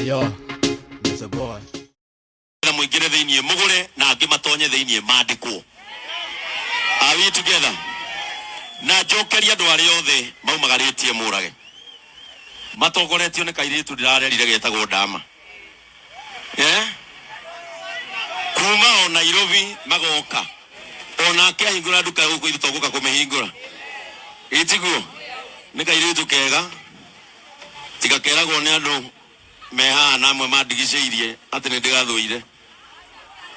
Yo, Mr. Boy. Na mũingĩre thĩinĩ mũgũre na angĩ matonye thĩinĩ mandĩkwo. Are we together? Na njokerie andũ arĩa othe maumagarĩtie mũrage matongoretio nĩ kairĩtu ndĩrarerire getagwo Ndama, eh? Kuma o Nairobi magoka onake ahingũra nduka gũkũ, ithuĩ togũka kũmĩhingũra ĩtiguo. Nĩ kairĩtu kega, tiga keragwo nĩ andũ me haha na amwe mandigicĩirie atĩ nĩ ndĩgathũire,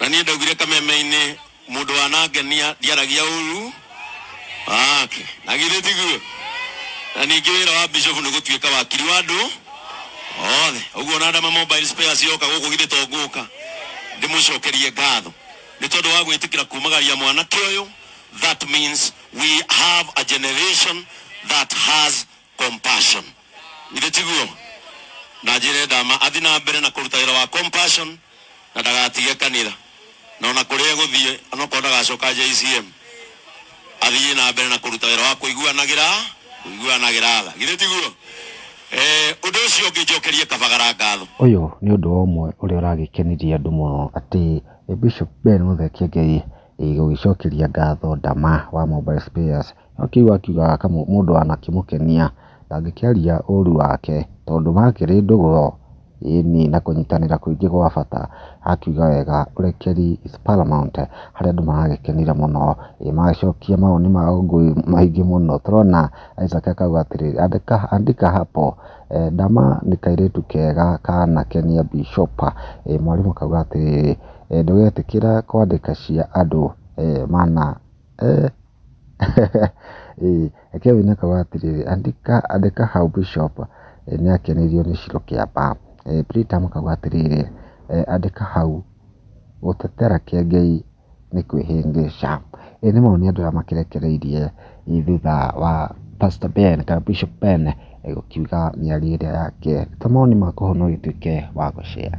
na niĩ ndaugire kameme-inĩ mũndũ wanangenia ndiaragia ũru wake, na githĩ tiguo? Na ningĩ wĩra wa bishop nĩ gũtuĩka wakiri wa andũ othe. Ũguo na Ndama Mobile Spares yoka gũkũ, githĩ to ngũka ndĩmũcokerie ngatho nĩ tondũ wa gwĩtĩkĩra kumagaria mwanake ũyũ? That means we have a generation that has compassion, githĩ tiguo? Na njĩre Ndama athi na mbere na kũruta wĩra wa compassion na ndagatige kanitha, na ona kũrĩa egũthiĩ, onokorwo ndagacoka JCM, athiĩ na mbere na kũruta wĩra wa kũiguanagĩra tha, githĩ tiguo? Ũndũ ũcio ũngĩ, njokerie Kabagara ngatho. Ũyũ nĩ ũndũ ũmwe ũrĩa ũragĩkenirie andũ mũno, atĩ Bishop Ben Muthee Kĩengei gũgĩcokeria ngatho Ndama wa Mobile Spares. Akĩigua akiuga mũndũ wanakĩmũkenia ndangĩkĩaria ũru wake tondũ makĩrĩ ndũgũ, ĩni, na kũnyitanĩra kũingĩ gwa bata. Akiuga wega, ũrekeri is paramount, harĩa andũ maragĩkenire mũno, magĩcokia mawoni mao ngũĩ maingĩ mũno. Tũrona Isaac akauga atĩrĩrĩ, "Andĩka, andika hapo, Ndama nĩ kairĩtu kega kanakenia Bishop." Mwarimũ akauga atĩrĩrĩ, "Ndũgetĩkĩra kwandĩka cia andũ mana." Kevin akauga atĩrĩrĩ, "Andika, andĩka hau, Bishop nĩ akenirio nĩ Shiro Kĩamba." Pritam akauga atĩrĩrĩ, "Andĩka hau, gũtetera Kĩengei nĩ kwĩhĩngĩca." Ĩ nĩ mawoni andũ aya makĩrekereirie thutha wa Pastor Ben kana Bishop Ben gũkiuga mĩario ĩrĩa yake. Ta mawoni maku hau no ũgĩtuĩke wa gũ share.